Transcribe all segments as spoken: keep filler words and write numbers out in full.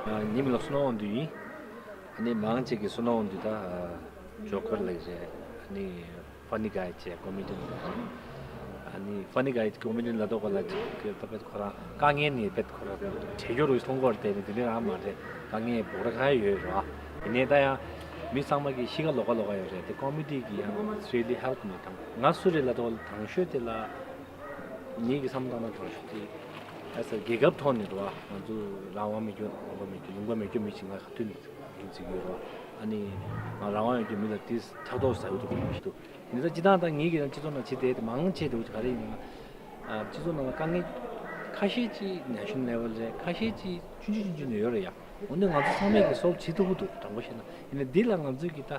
ཉི་མ་ལ་བསོད་ནམས་དབང་འདུས་ཡིན། ཨ་ནི་མང་ཆེ་གི་བསོད་ནམས་དབང་འདུས་ད་ཇོ་ཁར་ལགས་རེད། ཨ་ནི་ཕ་ནི་གྷའི་བྱས་ཀོ་མེ་ཌི་ཡན། ཨ་ནི་ཕ་ནི་གྷའི་ཀོ་མེ་ཌི་ཡན་ལབ་དུས་ཁོ་ལ་ཅིག་ད་དཔེ་ཁོ་རང་དཀའ་ངལ་ནི་དཔེ་ཁོ་རང་བྲེལ་འགྱུར་རུ་མཐོང་གི་ཡོད་རེད་དེ། ནི་དེ་འདྲ་རང་མ་རེད། དཀའ་ངལ་འབོར་གང་ཡོད་རེད་བ། ཡིན་ནའི་ད་ཡང་མི་ཚང་མ་གི་གཤིས་ཀ་ལོགས་ཀ་ལོགས་ཀ་ཡོད་རེད་དེ། ཀོ་མེ་ཌི་གི་ཡང་it's really help me དང་། ང་སུ་རེད་ལབ་དུས་དང་ཤོས་དེ་ལ། ངེད་ཀྱི་བསམ་བློ་བཏང་ན་དྲང་ཤོས་དེ། ཨ་ས་རྒྱལ་ཁབ་ཐོག་ནས་རེད་བ། ང་ཚོ་རང་དབང་མེད་རྒྱུ་ལུང་པ་མེད་རྒྱུ་ལུང་པ་མེད་རྒྱུ་མི་ཞིག་ང་ག་དུས་ནས་རྒྱུན་བརྩི་གི་ཡོད་རེད་བ། ཨ་ནི་ང་རང་དབང་ཡོད་རྒྱུ་མི་ལ་དེ་ཕྲག་དོག་ཟ་ཡོད་དུ་གོ་མི་ཞིག་འདུག་ཡིན་ཙང་སྤྱི་བཏང་ད་ངེད་ཀྱི་རང་སྤྱི་ཚོགས་ནང་བྱེད་བསྡད་དེ་མང་ཆེ་དེ་ག་རེ་ཡིན་ན། ཨ་སྤྱི་ཚོགས་ནང་ལ་དཀའ་ངལ་ཁ་ཤས་ཅིག་ནེ་ཤ་ནལ་ལེ་ཝལ་རེད། ཁ་ཤས་ཅིག་ཆུང་ཆུང་ཆུང་ཆུང་ནས་ཡོད་རེད་ཡ། འོ་ན་ང་ཚོ་ཚང་མས་ཀྱི་སོལབ་བྱེད་ཐུབ་ཀྱི་འདུག་དྲང་པོ་བཤད་ན། ཡིན་ན་འདི་ལ་ང་ཚོས་ཀྱི་ད་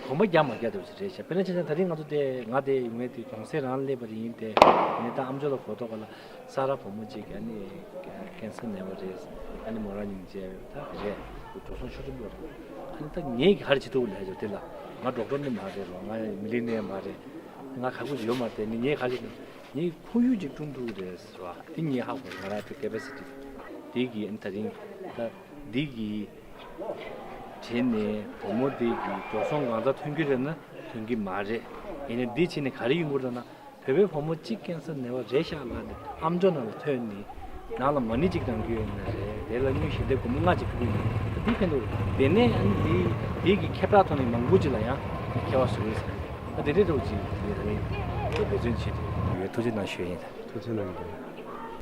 གོམ་པ་རྒྱག་མ་རྒྱག་འདྲ་བོ་ཞིག་རེད་ཤག་དཔེར་ན་ཆ་བཞག་ད་རིང་ང་ཚོ་དེ་ང་དེ་ཡོང་ཡས་དེ་གྲོང་གསེབ་རང་སླེབས་པ་རེད། ཡིན་ཏེ་ཡིན་ནའི་ད་ཨ་མཆོག་ལ་གོ་ཐོག་ག་ལ་ས་ར་བུ་མོ་གཅིག་གི་ཨ་ནི་ཀན་སར་ནད་པ་རེད། ཨ་ནི་མོ་རང་སྙིང་རྗེ་ད་རེད། འགྲོ་སོང་ཤུགས་ཆེན་པོ་རེད། ཨ་ནི་ད་ངས་ག་རེ་བྱེད་ཐུབ་ལབ་ཡ་དེ་ལ་ང་ཌོག་ཊར་ནི་མ་རེད་རོ། ང་མི་ལི་ནི་ཡར་མ་རེད། ང་ག་གུ་ཡོད་མ་རེད། ནི་ངས་ག་རེ་བྱེད། ངས་ཁོར་ཡུག་ཅིག་བསྐྲུན་ཐུབ་ཀྱི་རེད་ཟེར་བ་དེ་ངས་ཧ་གོ། ང་རང་དེ་ཀེ་པ་སི་ཊི་དེ་གི་ཨ་ནི་ད་རིང་ད་འདི་གི་བྱས་ནས་བུ་མོ་དེ་གི་འགྲོ་སོང་གང་ཙམ་ཐོན་གྱི་རེད་ན་ཐོན་གྱི་མ་རེད། ཡིན་ནའི་འདི་བྱས་ནས་ག་རེ་ཡོང་གི་རེད་ན། བོད་པའི་བུ་མོ་གཅིག་ཀན་སར་ནད་པ་རེད་ཤག་ལབ་ནས་ཨ་མཆོག་ནང་ལ་ཐོན་ནས་ནང་ལ་མ་ཎི་གཅིག་བགྲང་རྒྱུ་ཡོད་ན་རེད། དེ་ལ་དངུལ་ཞལ་འདེབས་སྒོར་མོ་ལྔ་གཅིག་ཕུལ་གྱི་ཡོད་ན་འདི་ཕན་ཐོགས་རེད། དེ་ནས་ཨ་ནི་འདི་འདི་གི་ཁྱབ་བསྒྲགས་ཐོག་ནས་མང་པོ་ཅིག་ལ་ཡང་ཁྱབ་པ་བཟོ་གི་ཡོད་ཟེར། ད་དེ་འདྲའི་འདྲ་བོ་ཅིག་ངས་ད་རིང་འབད་བརྩོན་བྱེད་ཀྱི་ཡོད། ཐུགས་རྗེ་གནང་ཞུ་ཡིན། ཐུགས་རྗེ་གནང་།